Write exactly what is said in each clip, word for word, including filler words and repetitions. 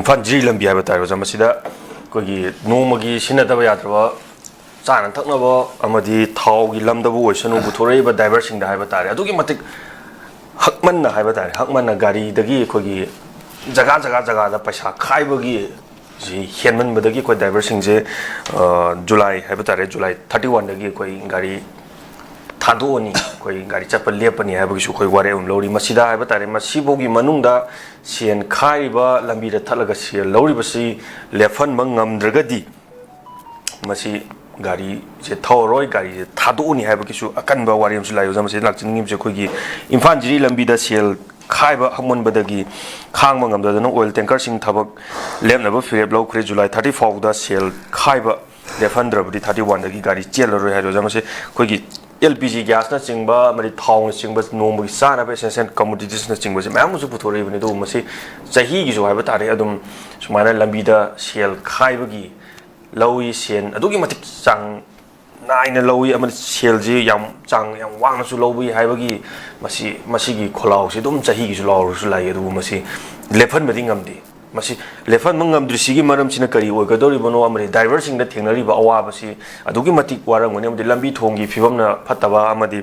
ꯏꯝꯐꯥꯜ ꯖꯤꯔꯤ ꯂꯝꯕꯤ ꯍꯥꯏꯕ ꯇꯥꯔꯦ, ꯑꯣꯖꯥ, ꯃꯁꯤꯗ ꯑꯩꯈꯣꯏꯒꯤ ꯅꯣꯡꯃꯒꯤ ꯁꯤꯖꯤꯟꯅꯗꯕ ꯌꯥꯗ꯭ꯔꯕ ꯆꯥꯅ ꯊꯛꯅꯕ ꯑꯃꯗꯤ ꯊꯥꯎꯒꯤ ꯂꯝꯗꯕꯨ ꯑꯣꯏꯁꯅꯨ, ꯄꯨꯊꯣꯔꯛꯏꯕ ꯗ꯭ꯔꯥꯏꯚꯔꯁꯤꯡꯗ ꯍꯥꯏꯕ ꯇꯥꯔꯦ, ꯑꯗꯨꯛꯀꯤ ꯃꯇꯤꯛ ꯍꯛꯃꯟꯅ ꯍꯥꯏꯕ ꯇꯥꯔꯦ, ꯍꯛꯃꯟꯅ ꯒꯥꯔꯤꯗꯒꯤ ꯑꯩꯈꯣꯏꯒꯤ ꯖꯒꯥ ꯖꯒꯥ ꯖꯒꯥꯗ ꯄꯩꯁꯥ ꯈꯥꯏꯕꯒꯤ ꯁꯤ ꯍꯦꯟꯃꯟꯕꯗꯒꯤ ꯑꯩꯈꯣꯏ ꯗ꯭ꯔꯥꯏꯚꯔꯁꯤꯡꯁꯦ, ꯑ, ꯖꯨꯂꯥꯏ ꯍꯥꯏꯕ ꯇꯥꯔꯦ, ꯖꯨꯂꯥꯏ ꯊꯥꯔꯇꯤ ꯋꯥꯟꯗꯒꯤ ꯑꯩꯈꯣꯏ ꯒꯥꯔꯤ ꯊꯥꯗꯣꯛꯑꯅꯤ, ꯑꯩꯈꯣꯏ ꯒꯥꯔꯤ ꯆꯠꯄ ꯂꯦꯞꯄꯅꯤ ꯍꯥꯏꯕꯒꯤꯁꯨ ꯑꯩꯈꯣꯏ ꯋꯥꯔꯦꯞ ꯑꯃ ꯂꯧꯔꯤ꯫ ꯃꯁꯤꯗ ꯍꯥꯏꯕ ꯇꯥꯔꯦ, ꯃꯁꯤꯐꯥꯎꯒꯤ ꯃꯅꯨꯡꯗ ꯁꯦꯟ ꯈꯥꯏꯔꯤꯕ, ꯂꯝꯕꯤꯗ ꯊꯠꯂꯒ ꯁꯦꯜ ꯂꯧꯔꯤꯕꯁꯤ ꯂꯦꯞꯍꯟꯕ ꯉꯝꯗ꯭ꯔꯒꯗꯤ ꯃꯁꯤ ꯒꯥꯔꯤꯁꯦ ꯊꯧꯔꯔꯣꯏ, ꯒꯥꯔꯤꯁꯦ ꯊꯥꯗꯣꯛꯑꯅꯤ ꯍꯥꯏꯕꯒꯤꯁꯨ ꯑꯀꯟꯕ ꯋꯥꯔꯦꯞ ꯑꯃꯁꯨ ꯂꯥꯛꯏ꯫ ꯑꯣꯖꯥ, ꯃꯁꯤꯗ ꯂꯥꯛꯆꯅꯤꯡꯉꯤꯕꯁꯦ ꯑꯩꯈꯣꯏꯒꯤ ꯏꯝꯐꯥꯜ ꯖꯤꯔꯤ ꯂꯝꯕꯤꯗ ꯁꯦꯜ ꯈꯥꯏꯕ ꯍꯛꯃꯟꯕꯗꯒꯤ ꯈꯥꯡꯕ ꯉꯝꯗꯗꯅ ꯑꯣꯏꯜ ꯇꯦꯡꯀꯔꯁꯤꯡ ꯊꯕꯛ ꯂꯦꯞꯅꯕ ꯐꯤꯔꯦꯞ ꯂꯧꯈ꯭ꯔꯦ꯫ ꯖꯨꯂꯥꯏ ꯊꯥꯔꯇꯤ ꯐꯥꯎꯕꯗ ꯁꯦꯜ ꯈꯥꯏꯕ ꯂꯦꯞꯍꯟꯗ꯭ꯔꯕꯗꯤ ꯊꯥꯔꯇꯤ ꯋꯥꯟꯗꯒꯤ ꯒꯥꯔꯤ ꯆꯦꯜꯂꯔꯣꯏ ꯍꯥꯏꯔꯤ꯫ ꯑꯣꯖꯥ, ꯃꯁꯤ ꯑꯩꯈꯣꯏꯒꯤ ꯑꯦꯜ ꯄꯤ ꯖꯤ ꯒ꯭ꯌꯥꯁꯅꯆꯤꯡꯕ ꯑꯃꯗꯤ ꯊꯥꯎꯅꯆꯤꯡꯕ, ꯅꯣꯡꯃꯒꯤ ꯆꯥꯅꯕ essential commodities ꯅꯆꯤꯡꯕꯁꯦ ꯃꯌꯥꯝ ꯑꯃꯁꯨ ꯄꯨꯊꯣꯔꯛꯏꯕꯅꯤ꯫ ꯑꯗꯨꯕꯨ ꯃꯁꯤ ꯆꯍꯤꯒꯤꯁꯨ ꯍꯥꯏꯕ ꯇꯥꯔꯦ, ꯑꯗꯨꯝ ꯁꯨꯃꯥꯏꯅ ꯂꯝꯕꯤꯗ ꯁꯦꯜ ꯈꯥꯏꯕꯒꯤ ꯂꯧꯏ, ꯁꯦꯟ ꯑꯗꯨꯛꯀꯤ ꯃꯇꯤꯛ ꯆꯥꯡ ꯅꯥꯏꯅ ꯂꯧꯏ, ꯑꯃꯗꯤ ꯁꯦꯜꯁꯤ ꯌꯥꯝ ꯆꯥꯡ ꯌꯥꯝ ꯋꯥꯡꯅꯁꯨ ꯂꯧꯕꯤ ꯍꯥꯏꯕꯒꯤ ꯃꯁꯤ, ꯃꯁꯤꯒꯤ ꯈꯣꯜꯂꯥꯎꯁꯤ ꯑꯗꯨꯝ ꯆꯍꯤꯒꯤꯁꯨ ꯂꯥꯎꯔꯁꯨ ꯂꯥꯛꯏ, ꯑꯗꯨꯕꯨ ꯃꯁꯤ ꯂꯦꯞꯍꯟꯕꯗꯤ ꯉꯝꯗꯦ꯫ ꯃꯁꯤ ꯂꯦꯞꯍꯟꯕ ꯉꯝꯗ꯭ꯔꯤꯁꯤꯒꯤ ꯃꯔꯝꯁꯤꯅ ꯀꯔꯤ ꯑꯣꯏꯒꯗꯧꯔꯤꯕꯅꯣ, ꯑꯃꯗꯤ ꯗ꯭ꯔꯥꯏꯚꯔꯁꯤꯡꯗ ꯊꯦꯡꯅꯔꯤꯕ ꯑꯋꯥꯕꯁꯤ ꯑꯗꯨꯛꯀꯤ ꯃꯇꯤꯛ ꯋꯥꯔꯝꯒꯅꯤ, ꯑꯃꯗꯤ ꯂꯝꯕꯤ ꯊꯣꯡꯒꯤ ꯐꯤꯕꯝꯅ ꯐꯠꯇꯕ, ꯑꯃꯗꯤ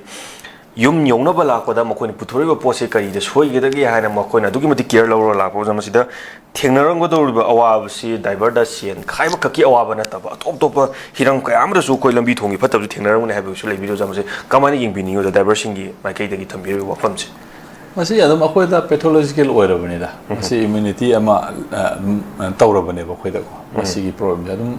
ꯌꯨꯝ ꯌꯧꯅꯕ ꯂꯥꯛꯄꯗ ꯃꯈꯣꯏꯅ ꯄꯨꯊꯣꯔꯛꯏꯕ ꯄꯣꯠꯁꯦ ꯀꯔꯤꯗ ꯁꯣꯏꯒꯗꯒꯦ ꯍꯥꯏꯅ ꯃꯈꯣꯏꯅ ꯑꯗꯨꯛꯀꯤ ꯃꯇꯤꯛ care ꯂꯧꯔꯒ ꯂꯥꯛꯄ꯫ ꯑꯣꯖꯥ, ꯃꯁꯤꯗ ꯊꯦꯡꯅꯔꯝꯒꯗꯧꯔꯤꯕ ꯑꯋꯥꯕꯁꯤ ꯗ꯭ꯔꯥꯏꯚꯔꯗ ꯁꯦꯟ ꯈꯥꯏꯕ ꯈꯛꯀꯤ ꯑꯋꯥꯕ ꯅꯠꯇꯕ, ꯑꯇꯣꯞ ꯑꯇꯣꯞꯄ ꯍꯤꯔꯝ ꯀꯌꯥ ꯑꯃꯗꯁꯨ ꯑꯩꯈꯣꯏ ꯂꯝꯕꯤ ꯊꯣꯡꯒꯤ ꯐꯠꯇꯕꯁꯨ ꯊꯦꯡꯅꯔꯝꯒꯅꯤ ꯍꯥꯏꯕꯒꯤꯁꯨ ꯂꯩꯕꯤꯔꯤ꯫ ꯑꯣꯖꯥ, ꯃꯁꯤ ꯀꯃꯥꯏꯅ ꯌꯦꯡꯕꯤꯅꯤꯡꯉꯤ, ꯑꯣꯖꯥ, ꯗ꯭ꯔꯥꯏꯚꯔꯁꯤꯡꯒꯤ ꯃꯥꯏꯀꯩꯗꯒꯤ ꯊꯝꯕꯤꯔꯤꯕ ꯋꯥꯐꯝꯁꯦ? ꯃꯁꯤ ꯑꯗꯨꯝ ꯑꯩꯈꯣꯏꯗ pathological ꯑꯣꯏꯔꯕꯅꯤꯗ꯫ ꯎꯝ꯫ ꯃꯁꯤ immunity ꯑꯃ, ꯑ, ꯑꯗꯨꯝ, ꯑ, ꯇꯧꯔꯕꯅꯦꯕ ꯑꯩꯈꯣꯏꯗꯀꯣ꯫ ꯎꯝ꯫ ꯃꯁꯤꯒꯤ problemꯁꯦ ꯑꯗꯨꯝ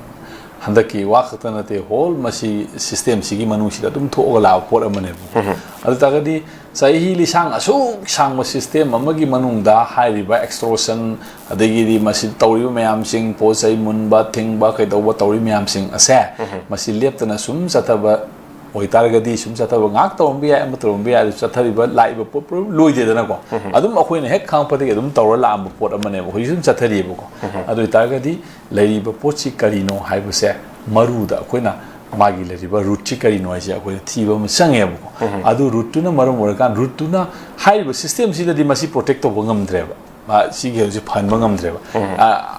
ꯍꯟꯗꯛꯀꯤ ꯋꯥ ꯈꯛꯇ ꯅꯠꯇꯦ, whole ꯃꯁꯤ systemꯁꯤꯒꯤ ꯃꯅꯨꯡꯁꯤꯗ ꯑꯗꯨꯝ ꯊꯣꯛꯑꯒ ꯂꯥꯛꯄ ꯄꯣꯠ ꯑꯃꯅꯦꯕ꯫ ꯎꯝ꯫ ꯑꯗꯨ ꯇꯥꯔꯒꯗꯤ ꯆꯍꯤ ꯂꯤꯁꯥꯡ ꯑꯁꯨꯛ ꯁꯥꯡꯕ system ꯑꯃꯒꯤ ꯃꯅꯨꯡꯗ ꯍꯥꯏꯔꯤꯕ extortion, ꯑꯗꯒꯤꯗꯤ ꯃꯁꯤ ꯇꯧꯔꯤꯕ ꯃꯌꯥꯝꯁꯤꯡ, ꯄꯣꯠ ꯆꯩ ꯃꯨꯟꯕ, ꯊꯤꯡꯕ, ꯀꯩꯗꯧꯕ ꯇꯧꯔꯤ ꯃꯌꯥꯝꯁꯤꯡ ꯑꯁꯦ, ꯎꯝ꯫ ꯃꯁꯤ ꯂꯦꯞꯇꯅ ꯁꯨꯝ ꯆꯠꯊꯕ ꯑꯣꯏꯇꯥꯔꯒꯗꯤ, ꯁꯨꯝ ꯆꯠꯊꯕ, ꯉꯥꯏꯍꯥꯛ ꯇꯧꯔꯝꯕ ꯌꯥꯏ, ꯑꯃ ꯇꯧꯔꯝꯕ ꯌꯥꯏ, ꯑꯗꯨ ꯆꯠꯊꯔꯤꯕ, ꯂꯥꯛꯏꯕ ꯄꯣꯠ ꯄꯨꯝꯅꯃꯛ ꯂꯣꯏꯗꯦꯗꯅꯀꯣ꯫ ꯎꯝ꯫ ꯑꯗꯨꯝ ꯑꯩꯈꯣꯏꯅ ꯍꯦꯛ ꯈꯪꯉꯛꯄꯗꯒꯤ ꯑꯗꯨꯝ ꯇꯧꯔ ꯂꯥꯛꯑꯝꯕ ꯄꯣꯠ ꯑꯃꯅꯦꯕ, ꯍꯧꯖꯤꯛꯁꯨ ꯑꯗꯨꯝ ꯆꯠꯊꯔꯤꯑꯕꯀꯣ꯫ ꯎꯝ꯫ ꯑꯗꯨ ꯑꯣꯏꯇꯥꯔꯒꯗꯤ ꯂꯩꯔꯤꯕ ꯄꯣꯠꯁꯤ ꯀꯔꯤꯅꯣ ꯍꯥꯏꯕꯁꯦ ꯃꯔꯨꯗ ꯑꯩꯈꯣꯏꯅ ꯃꯥꯒꯤ ꯂꯩꯔꯤꯕ rootꯁꯤ ꯀꯔꯤꯅꯣ ꯍꯥꯏꯁꯦ ꯑꯩꯈꯣꯏꯅ ꯊꯤꯕ ꯑꯃ ꯆꯪꯉꯦꯕꯀꯣ꯫ ꯎꯝ꯫ ꯑꯗꯨ rootꯇꯨꯅ ꯃꯔꯝ ꯑꯣꯏꯔꯀꯥꯟꯗ, rootꯇꯨꯅ ꯍꯥꯏꯔꯤꯕ systemꯁꯤꯗꯗꯤ ꯃꯁꯤ protect ꯇꯧꯕ ꯉꯝꯗ꯭ꯔꯦꯕ꯫ ꯃꯥ ꯁꯤꯒꯤ ꯍꯧꯖꯤꯛ ꯐꯍꯟꯕ ꯉꯝꯗ꯭ꯔꯦꯕ꯫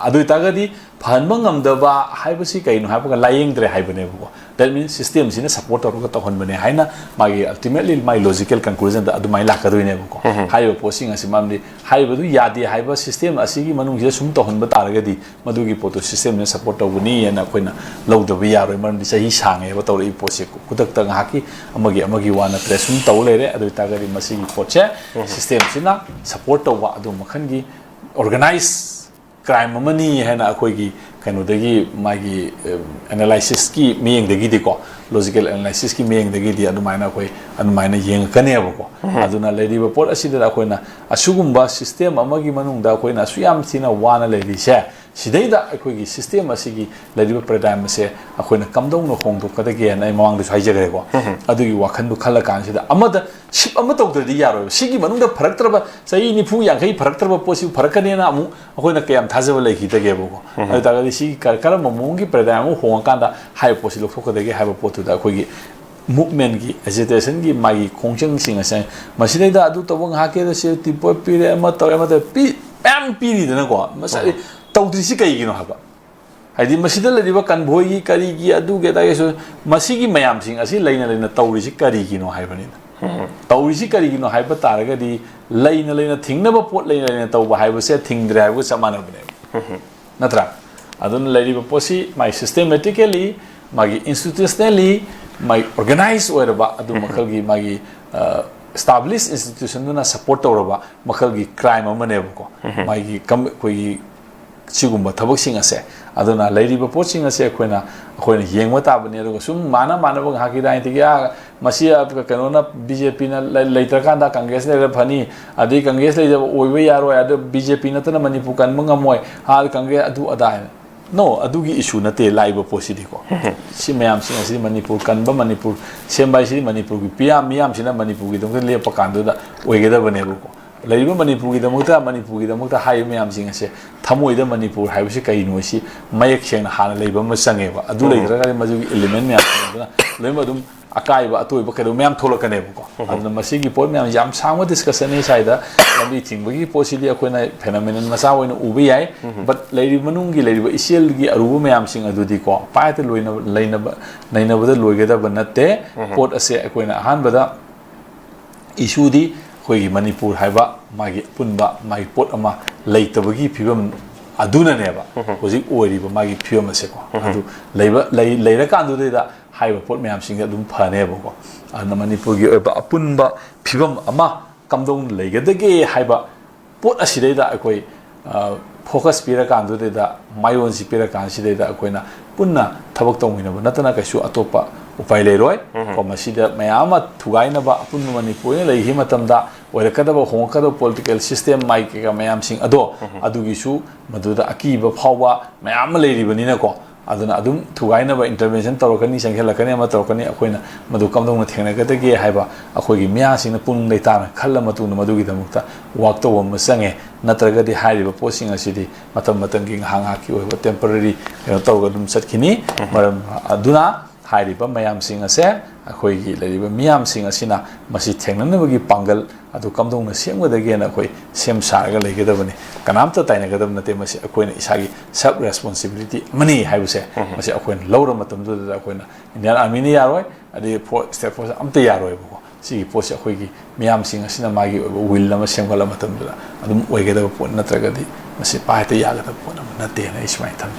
ꯑꯗꯨ ꯑꯣꯏꯇꯥꯔꯒꯗꯤ ꯐꯍꯟꯕ ꯉꯝꯗꯕ ꯍꯥꯏꯕꯁꯤ ꯀꯩꯅꯣ ꯍꯥꯏꯕꯒ ꯂꯥꯏꯌꯦꯡꯗ꯭ꯔꯦ ꯍꯥꯏꯕꯅꯦꯕꯀꯣ꯫ That means systemꯁꯤꯅ support ꯇꯧꯔꯒ ꯇꯧꯍꯟꯕꯅꯦ ꯍꯥꯏꯅ ꯃꯥꯒꯤ ultimately ꯃꯥꯒꯤ logical conclusionꯗ ꯑꯗꯨꯃꯥꯏꯅ ꯂꯥꯛꯀꯗꯣꯏꯅꯦꯕꯀꯣ꯫ ꯍꯥꯏꯔꯤꯕ ꯄꯣꯠꯁꯤꯡ ꯑꯁꯤ ꯃꯔꯝꯗꯤ ꯍꯥꯏꯔꯤꯕꯗꯨ ꯌꯥꯗꯦ ꯍꯥꯏꯕ system ꯑꯁꯤꯒꯤ ꯃꯅꯨꯡꯁꯤꯗ ꯁꯨꯝ ꯇꯧꯍꯟꯕ ꯇꯥꯔꯒꯗꯤ ꯃꯗꯨꯒꯤ ꯄꯣꯠꯇꯨ systemꯅ support ꯇꯧꯕꯅꯤ ꯍꯥꯏꯅ ꯑꯩꯈꯣꯏꯅ ꯂꯧꯗꯕ ꯌꯥꯔꯣꯏ꯫ ꯃꯔꯝꯗꯤ ꯆꯍꯤ ꯁꯥꯡꯉꯦꯕ ꯇꯧꯔꯛꯏ ꯄꯣꯠꯁꯦ꯫ ꯈꯨꯗꯛꯇ ꯉꯥꯏꯍꯥꯛꯀꯤ ꯑꯃꯒꯤ ꯑꯃꯒꯤ ꯋꯥ ꯅꯠꯇ꯭ꯔꯦ, ꯁꯨꯝ ꯇꯧ ꯂꯩꯔꯦ꯫ ꯑꯗꯨ ꯑꯣꯏꯇꯥꯔꯒꯗꯤ ꯃꯁꯤꯒꯤ ꯄꯣꯠꯁꯦ systemꯁꯤꯅ support ꯇꯧꯕ ꯑꯗꯨ ꯃꯈꯜꯒꯤ organize crime ꯑꯃꯅꯤ ꯍꯥꯏꯅ ꯑꯩꯈꯣꯏꯒꯤ ꯀꯩꯅꯣꯗꯒꯤ ꯃꯥꯒꯤ analysisꯀꯤ ꯃꯤꯠꯌꯦꯡꯗꯒꯤꯗꯤꯀꯣ, logical analysisꯀꯤ ꯃꯤꯠꯌꯦꯡꯗꯒꯤꯗꯤ ꯑꯗꯨꯃꯥꯏꯅ ꯑꯩꯈꯣꯏ ꯑꯗꯨꯃꯥꯏꯅ ꯌꯦꯡꯉꯛꯀꯅꯦꯕꯀꯣ꯫ ꯑꯗꯨꯅ ꯂꯩꯔꯤꯕ ꯄꯣꯠ ꯑꯁꯤꯗ ꯑꯩꯈꯣꯏꯅ ꯑꯁꯤꯒꯨꯝꯕ system ꯑꯃꯒꯤ ꯃꯅꯨꯡꯗ ꯑꯩꯈꯣꯏꯅ ꯑꯁꯨꯛ ꯌꯥꯝ ꯊꯤꯅ ꯋꯥꯅ ꯂꯩꯔꯤꯁꯦ, ꯁꯤꯗꯩꯗ ꯑꯩꯈꯣꯏꯒꯤ system ꯑꯁꯤꯒꯤ ꯂꯩꯔꯤꯕ paradigm ꯑꯁꯦ ꯑꯩꯈꯣꯏꯅ ꯀꯝꯗꯧꯅ ꯍꯣꯡꯗꯣꯛꯀꯗꯒꯦꯅ ꯑꯩ ꯃꯃꯥꯡꯗꯁꯨ ꯍꯥꯏꯖꯈ꯭ꯔꯦꯀꯣ꯫ ꯑꯗꯨꯒꯤ ꯋꯥꯈꯜꯗꯨ ꯈꯜꯂ ꯀꯥꯟꯁꯤꯗ ꯑꯃꯗ shift ꯑꯃ ꯇꯧꯗ꯭ꯔꯗꯤ ꯌꯥꯔꯣꯏꯕ꯫ ꯁꯤꯒꯤ ꯃꯅꯨꯡꯗ ꯐꯔꯛꯇ꯭ꯔꯕ, ꯆꯍꯤ ꯅꯤꯐꯨ ꯌꯥꯡꯈꯩ ꯐꯔꯛꯇ꯭ꯔꯕ ꯄꯣꯠꯁꯤ ꯐꯔꯛꯀꯅꯦꯅ ꯑꯃꯨꯛ ꯑꯩꯈꯣꯏꯅ ꯀꯌꯥꯝ ꯊꯥꯖꯕ ꯂꯩꯈꯤꯗꯒꯦꯕꯀꯣ꯫ ꯑꯗꯨ ꯇꯥꯔꯒꯗꯤ ꯁꯤꯒꯤ ꯀ-, ꯀꯔꯝꯕ ꯃꯑꯣꯡꯒꯤ paradigm ꯑꯃ ꯍꯣꯡꯉꯀꯥꯟꯗ ꯍꯥꯏꯔꯤꯕ ꯄꯣꯠꯁꯤ ꯂꯧꯊꯣꯛꯀꯗꯒꯦ ꯍꯥꯏꯕ ꯄꯣꯠꯇꯨꯗ ꯑꯩꯈꯣꯏꯒꯤ movementꯀꯤ, agitationꯒꯤ ꯃꯥꯒꯤ ꯈꯣꯡꯖꯪꯁꯤꯡ ꯑꯁꯦ, ꯃꯁꯤꯗꯩꯗ ꯑꯗꯨ ꯇꯧꯕ ꯉꯥꯏꯍꯥꯛꯀꯤꯗ ꯁꯤ ꯇꯤꯞꯄꯣꯠ ꯄꯤꯔꯦ, ꯑꯃ ꯇꯧꯔꯦ, ꯑꯃ ꯇꯧꯔꯦ, ꯄꯤ-, ꯃꯌꯥꯝ ꯄꯤꯔꯤꯗꯅꯀꯣ꯫ ꯃꯁꯥ-, ꯇꯧꯗ꯭ꯔꯤꯁꯤ ꯀꯩꯒꯤꯅꯣ ꯍꯥꯏꯕ? ꯍꯥꯏꯗꯤ ꯃꯁꯤꯗ ꯂꯩꯔꯤꯕ ꯀꯟꯚꯣꯏꯒꯤ ꯀꯔꯤꯒꯤ ꯑꯗꯨꯒꯤ ꯑꯗꯥꯒꯤꯁꯨ ꯃꯁꯤꯒꯤ ꯃꯌꯥꯝꯁꯤꯡ ꯑꯁꯤ ꯂꯩꯅ ꯂꯩꯅ ꯇꯧꯔꯤꯁꯤ ꯀꯔꯤꯒꯤꯅꯣ ꯍꯥꯏꯕꯅꯤꯗ꯫ ꯇꯧꯔꯤꯁꯤ ꯀꯔꯤꯒꯤꯅꯣ ꯍꯥꯏꯕ ꯇꯥꯔꯒꯗꯤ ꯂꯩꯅ ꯂꯩꯅ ꯊꯤꯡꯅꯕ ꯄꯣꯠ ꯂꯩꯅ ꯂꯩꯅ ꯇꯧꯕ ꯍꯥꯏꯕꯁꯦ ꯊꯤꯡꯗ꯭ꯔꯦ ꯍꯥꯏꯕꯒ ꯆꯞ ꯃꯥꯟꯅꯕꯅꯦꯕ꯫ ꯅꯠꯇ꯭ꯔꯥ? ꯑꯗꯨꯅ ꯂꯩꯔꯤꯕ ꯄꯣꯠꯁꯤ ꯃꯥꯒꯤ systematically, ꯃꯥꯒꯤ institutionally, ꯃꯥꯒꯤ organize ꯑꯣꯏꯔꯕ ꯑꯗꯨ ꯃꯈꯜꯒꯤ ꯃꯥꯒꯤ, ꯑ, established institutionꯗꯨꯅ support ꯇꯧꯔꯕ ꯃꯈꯜꯒꯤ crime ꯑꯃꯅꯦꯕꯀꯣ꯫ ꯃꯥꯒꯤ ꯀꯝ-, ꯑꯩꯈꯣꯏꯒꯤ ꯁꯤꯒꯨꯝꯕ ꯊꯕꯛꯁꯤꯡ ꯑꯁꯦ꯫ ꯑꯗꯨꯅ ꯂꯩꯔꯤꯕ ꯄꯣꯠꯁꯤꯡ ꯑꯁꯦ ꯑꯩꯈꯣꯏꯅ, ꯑꯩꯈꯣꯏꯅ ꯌꯦꯡꯕ ꯇꯥꯕꯅꯤ꯫ ꯑꯗꯨꯒ ꯁꯨꯝ ꯃꯥꯅ ꯃꯥꯅꯕ ꯉꯥꯏꯍꯥꯛꯀꯤ ꯗꯥꯏꯅꯤꯡꯗꯒꯤ, "ꯑꯥ, ꯃꯁꯤ, ꯑ, ꯀꯩꯅꯣꯅ, BJPꯅ ꯂꯩ-, ꯂꯩꯇ꯭ꯔꯀꯥꯟꯗ Congressꯅ ꯂꯩꯔ ꯐꯅꯤ, ꯑꯗꯩ Congress ꯂꯩꯇꯕ ꯑꯣꯏꯕ ꯌꯥꯔꯣꯏ, ꯑꯗꯨ BJP ꯅꯠꯇꯅ ꯃꯅꯤꯄꯨꯔ ꯀꯟꯕ ꯉꯝꯃꯣꯏ, ꯑꯥ, Congress ꯑꯗꯨ ꯑꯗꯥ" ꯍꯥꯏꯅ꯫ No, ꯑꯗꯨꯒꯤ issue ꯅꯠꯇꯦ ꯂꯥꯛꯏꯕ ꯄꯣꯠꯁꯤꯗꯤꯀꯣ꯫ ꯁꯤ ꯃꯌꯥꯝꯁꯤꯡ ꯑꯁꯤꯗꯤ ꯃꯅꯤꯄꯨꯔ ꯀꯟꯕ, ꯃꯅꯤꯄꯨꯔ ꯁꯦꯝꯕ ꯍꯥꯏꯁꯤꯗꯤ ꯃꯅꯤꯄꯨꯔꯒꯤ ꯄꯤꯌꯥ-, ꯃꯤꯌꯥꯝꯁꯤꯅ ꯃꯅꯤꯄꯨꯔꯒꯤꯗꯃꯛꯇ ꯂꯦꯞꯄ ꯀꯥꯟꯗꯨꯗ ꯑꯣꯏꯒꯗꯕꯅꯦꯕꯀꯣ꯫ ꯂꯩꯔꯤꯕ ꯃꯅꯤꯄꯨꯔꯒꯤꯗꯃꯛꯇ, ꯃꯅꯤꯄꯨꯔꯒꯤꯗꯃꯛꯇ ꯍꯥꯏꯔꯤꯕ ꯃꯌꯥꯝꯁꯤꯡ ꯑꯁꯦ ꯊꯃꯣꯏꯗ ꯃꯅꯤꯄꯨꯔ ꯍꯥꯏꯕꯁꯤ ꯀꯩꯅꯣ ꯁꯤ ꯃꯌꯦꯛ ꯁꯦꯡꯅ ꯍꯥꯟꯅ ꯂꯩꯕ ꯑꯃ ꯆꯪꯉꯦꯕ꯫ ꯑꯗꯨ ꯎꯝ꯫ ꯂꯩꯇ꯭ꯔꯒꯗꯤ ꯃꯗꯨꯒꯤ element ꯃꯌꯥꯝꯁꯤꯡ ꯑꯗꯨꯅ ꯂꯣꯏꯅꯃꯛ ꯑꯗꯨꯝ ꯑꯀꯥꯏꯕ ꯑꯇꯣꯏꯕ ꯀꯩꯗꯧꯕ ꯃꯌꯥꯝ ꯊꯣꯛꯂꯛꯀꯅꯦꯕꯀꯣ꯫ ꯑꯗꯨꯅ ꯃꯁꯤꯒꯤ ꯄꯣꯠ ꯃꯌꯥꯝ ꯌꯥꯝ ꯁꯥꯡꯕ ꯗꯤꯁꯀꯁꯟꯅꯤ ꯁ꯭ꯋꯥꯏꯗ꯫ ꯂꯝꯕꯤ ꯊꯤꯡꯕꯒꯤ ꯄꯣꯠꯁꯤꯗꯤ ꯑꯩꯈꯣꯏꯅ ꯐꯦꯅꯣꯃꯦꯅꯟ ꯃꯆꯥ ꯑꯣꯏꯅ ꯎꯕ ꯌꯥꯏ꯫ ꯕꯠ ꯂꯩꯔꯤꯕ ꯃꯅꯨꯡꯒꯤ ꯂꯩꯔꯤꯕ ꯏꯆꯦꯜꯒꯤ ꯑꯔꯨꯕ ꯃꯌꯥꯝꯁꯤꯡ ꯑꯗꯨꯗꯤꯀꯣ ꯄꯥꯏꯗ ꯂꯣꯏꯅꯕ ꯂꯩꯅꯕ ꯅꯩꯅꯕꯗ ꯂꯣꯏꯒꯗꯕ ꯅꯠꯇꯦ꯫ ꯄꯣꯠ ꯑꯁꯦ ꯑꯩꯈꯣꯏꯅ ꯑꯍꯥꯟꯕꯗ ꯏꯁꯨꯗꯤ ꯑꯩꯈꯣꯏꯒꯤ ꯃꯅꯤꯄꯨꯔ ꯍꯥꯏꯕ ꯃꯥꯒꯤ ꯑꯄꯨꯟꯕ ꯃꯥꯒꯤ ꯄꯣꯠ ꯑꯃ ꯂꯩꯇꯕꯒꯤ ꯐꯤꯕꯝ ꯑꯗꯨꯅꯅꯦꯕ ꯍꯧꯖꯤꯛ ꯑꯣꯏꯔꯤꯕ ꯃꯥꯒꯤ ꯐꯤꯕꯝ ꯑꯁꯦꯀꯣ꯫ ꯑꯗꯨ ꯂꯩꯕ ꯂꯩ ꯂꯩꯔꯀꯥꯟꯗꯨꯗꯩꯗ ꯍꯥꯏꯔꯤꯕ ꯄꯣꯠ ꯃꯌꯥꯝꯁꯤꯡꯁꯦ ꯑꯗꯨꯝ ꯐꯅꯦꯕꯀꯣ꯫ ꯑꯗꯨꯅ ꯃꯅꯤꯄꯨꯔꯒꯤ ꯑꯣꯏꯕ ꯑꯄꯨꯟꯕ ꯐꯤꯕꯝ ꯑꯃ ꯀꯝꯗꯧꯅ ꯂꯩꯒꯗꯒꯦ ꯍꯥꯏꯕ ꯄꯣꯠ ꯑꯁꯤꯗꯩꯗ ꯑꯩꯈꯣꯏ ꯐꯣꯀꯁ ꯄꯤꯔꯀꯥꯟꯗꯨꯗꯩꯗ ꯃꯥꯏꯑꯣꯟꯁꯤ ꯄꯤꯔꯀꯥꯟꯁꯤꯗꯩꯗ ꯑꯩꯈꯣꯏꯅ ꯄꯨꯟꯅ ꯊꯕꯛ ꯇꯧꯃꯤꯟꯅꯕ ꯅꯠꯇꯅ ꯀꯩꯁꯨ ꯑꯇꯣꯞꯄ ꯎꯄꯥꯏ ꯂꯩꯔꯣꯏ꯫ ꯀꯣ ꯃꯁꯤꯗ ꯃꯌꯥꯝ ꯑꯃ ꯊꯨꯒꯥꯏꯅꯕ ꯑꯄꯨꯟꯕ ꯃꯅꯤꯄꯨꯔ ꯑꯣꯏꯅ ꯂꯩꯈꯤ ꯃꯇꯝꯗ ꯑꯣꯏꯔꯛꯀꯗꯕ ꯍꯣꯡꯉꯛꯀꯗꯕ ꯄꯣꯂꯤꯇꯤꯀꯦꯜ ꯁꯤꯁꯇꯦꯝ ꯃꯥꯏ ꯀꯩꯀꯥ ꯃꯌꯥꯝꯁꯤꯡ ꯑꯗꯣ ꯑꯗꯨꯒꯤꯁꯨ ꯃꯗꯨꯗ ꯑꯀꯤꯕ ꯐꯥꯎꯕ ꯃꯌꯥꯝ ꯑꯃ ꯂꯩꯔꯤꯕꯅꯤꯅꯀꯣ꯫ ꯑꯗꯨꯅ ꯑꯗꯨꯝ ꯊꯨꯒꯥꯏꯅꯕ ꯏꯟꯇꯔꯚꯦꯟꯁꯟ ꯇꯧꯔꯛꯀꯅꯤ, ꯆꯪꯁꯤꯜꯂꯛꯀꯅꯤ, ꯑꯃ ꯇꯧꯔꯛꯀꯅꯤ꯫ ꯑꯩꯈꯣꯏꯅ ꯃꯗꯨ ꯀꯝꯗꯧꯅ ꯊꯦꯡꯅꯒꯗꯒꯦ ꯍꯥꯏꯕ ꯑꯩꯈꯣꯏꯒꯤ ꯃꯤꯌꯥꯝꯁꯤꯡꯅ ꯄꯨꯛꯅꯤꯡ ꯂꯩꯇꯥꯅ ꯈꯜꯂ ꯃꯇꯨꯡꯗ ꯃꯗꯨꯒꯤꯗꯃꯛꯇ ꯋꯥꯛ ꯇꯧꯕ ꯑꯃ ꯆꯪꯉꯦ꯫ ꯅꯠꯇ꯭ꯔꯒꯗꯤ ꯍꯥꯏꯔꯤꯕ ꯄꯣꯠꯁꯤꯡ ꯑꯁꯤꯗꯤ ꯃꯇꯝ ꯃꯇꯝꯒꯤ ꯉꯥꯏꯍꯥꯛ ꯉꯥꯏꯍꯥꯛꯀꯤ ꯑꯣꯏꯕ ꯇꯦꯝꯄꯔꯔꯤ ꯀꯩꯅꯣ ꯇꯧꯔꯒ ꯑꯗꯨꯝ ꯆꯠꯈꯤꯅꯤ꯫ ꯃꯔꯝ ꯑꯗꯨꯅ ꯍꯥꯏꯔꯤꯕ ꯃꯌꯥꯝꯁꯤꯡ ꯑꯁꯦ ꯑꯩꯈꯣꯏꯒꯤ ꯂꯩꯔꯤꯕ ꯃꯤꯌꯥꯝꯁꯤꯡ ꯑꯁꯤꯅ ꯃꯁꯤ ꯊꯦꯡꯅꯅꯕꯒꯤ ꯄꯥꯡꯒꯜ ꯑꯗꯨ ꯀꯝꯗꯧꯅ ꯁꯦꯝꯒꯗꯒꯦꯅ ꯑꯩꯈꯣꯏ ꯁꯦꯝ ꯁꯥꯔꯒ ꯂꯩꯒꯗꯕꯅꯤ꯫ ꯀꯅꯥꯝꯇ ꯇꯥꯏꯅꯒꯗꯕ ꯅꯠꯇꯦ꯫ ꯃꯁꯤ ꯑꯩꯈꯣꯏꯅ ꯏꯁꯥꯒꯤ ꯁꯦꯜꯐ ꯔꯦꯁꯄꯣꯟꯁꯤꯕꯤꯂꯤꯇꯤ ꯑꯃꯅꯤ ꯍꯥꯏꯕꯁꯦ ꯃꯁꯤ ꯑꯩꯈꯣꯏꯅ ꯂꯧꯔ ꯃꯇꯝꯗꯨꯗ ꯑꯩꯈꯣꯏꯅ ꯏꯟꯗꯤꯌꯥꯟ ꯑꯥꯔꯃꯤꯅ ꯌꯥꯔꯣꯏ, ꯑꯗꯩ ꯐꯣꯔ ꯁ꯭ꯇꯦꯠ ꯐꯣꯔꯁ ꯑꯝꯇ ꯌꯥꯔꯣꯏꯕꯀꯣ꯫ ꯁꯤꯒꯤ ꯄꯣꯠꯁꯦ ꯑꯩꯈꯣꯏꯒꯤ ꯃꯤꯌꯥꯝꯁꯤꯡ ꯑꯁꯤꯅ ꯃꯥꯒꯤ ꯑꯣꯏꯕ ꯋꯤꯜ ꯑꯃ ꯁꯦꯝꯒꯠꯂ ꯃꯇꯝꯗꯨꯗ ꯑꯗꯨꯝ ꯑꯣꯏꯒꯗꯕ ꯄꯣꯠ ꯅꯠꯇ꯭ꯔꯒꯗꯤ ꯃꯁꯤ ꯄꯥꯏ ꯍꯦꯛꯇ ꯌꯥꯒꯗꯕ ꯄꯣꯠ ꯑꯃ ꯅꯠꯇꯦꯅ ꯑꯩ ꯁꯨꯃꯥꯏꯅ ꯊꯝꯖꯩ꯫